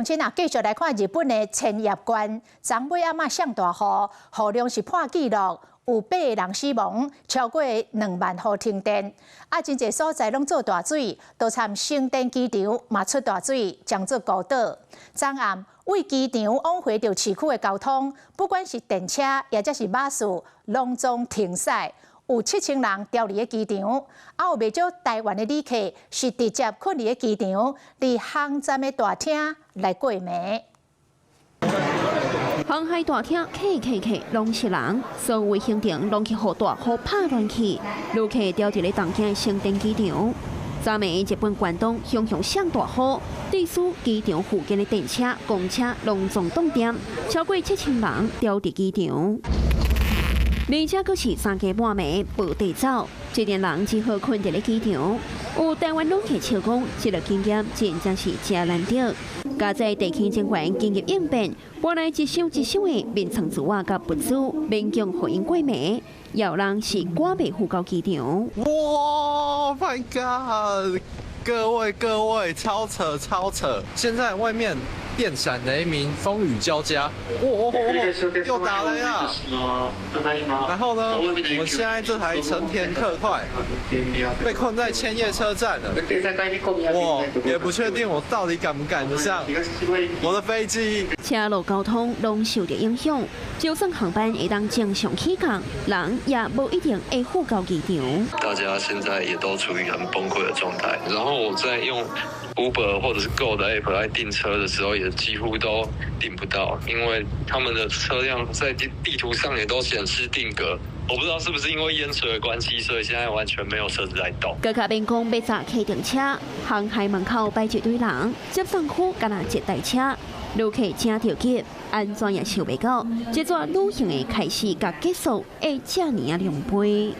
先啊，繼續來看日本的千葉縣，昨尾暗仔上大雨，雨量是破紀錄，有八个人死亡，超過2萬戶停電。啊，真濟所在攏做大水，都參成田機場嘛出大水，將做孤島。昨暗為機場往回著市區的交通，不管是電車，抑者是巴士，攏總停駛。有7000人牢佇咧機場，啊有袂少台灣的旅客是直接睏佇咧機場，佇航站的大廳來過暝。航海大廳客客客攏是人，所有行程攏去予大雨拍亂去，旅客牢佇咧東京成田機場。昨暝日本關東雄雄上大雨，致使機場附近的電車、公車攏總斷電，超過7000人牢佇機場。而且閣是三更半暝無地走，這陣人只好睏佇咧機場。有台灣旅客笑講，這個經驗真正是誠難得。加在地勤人員緊急應變，搬來一箱一箱的眠床褥仔佮物資，勉強予𪜶過暝。有人是趕袂赴到機場。哇，My God！各位各位，超扯超扯！現在外面電閃雷鳴，風雨交加，哇，又打雷啊！然後呢，我們現在這台成田特快被困在千葉車站了，我也不確定我到底趕不趕得上我的飛機。車路交通攏受著影響，就算航班會當正常起降，人也無一定會赴到機場。大家現在也都處於很崩潰的狀態，然後我在用 Uber 或者是 Go 的 app 來訂車的時候，也幾乎都訂不到，因為他們的車輛在地圖上也都顯示定格。我不知道是不是因為淹水的關係，所以現在完全沒有車子在動。閣較免講欲搭客訂車，航海門口擺一堆人，接送區敢若一台車，旅客誠著急，按怎也想袂到，這逝旅行的開始佮結束會遮爾仔狼狽。